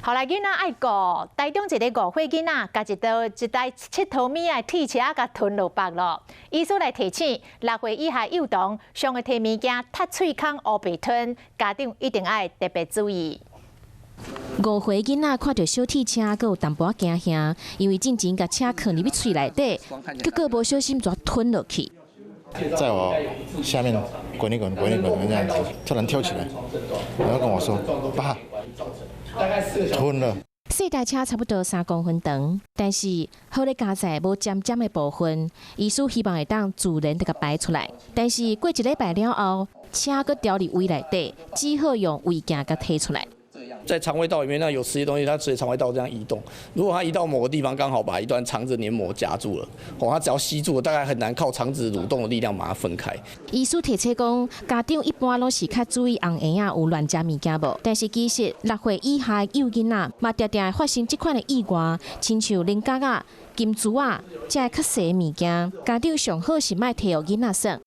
予囡仔愛顧，台中一个5歲囡仔，共一台一台𨑨迌物仔鐵車共吞落腹囉。醫師來提醒，6歲以下幼童上會提物件塞喙空烏白吞，家長一定愛特別注意。5歲囡仔看著小鐵車，閣有淡薄仔驚嚇，因為進前共車囥入去喙內底，結果無小心就吞落去。在我下面滾一滾，滾一滾，這樣子，突然跳起來，然後跟我說：“爸，吞了。” 細台車差不多3公分長，但是好咧加載無尖尖的部分，醫師希望會當自然的共排出來。但是過一禮拜了後，車閣牢佇胃內底，只好用胃鏡共提出來。在腸胃道裡面，那有吃些東西，它隨腸胃道這樣移動。如果它移到某個地方，剛好把一段腸子黏膜夾住了，哦，它只要吸住了，大概很難靠腸子蠕動的力量把它分開。醫師提醒講，家長一般攏是較注意尪嬰仔有亂食物件無，但是其實6歲以下的幼囡仔嘛，定定會發生這款的意外，親像菱角仔、金珠仔，這較細的物件，家長上好是莫提予囡仔耍。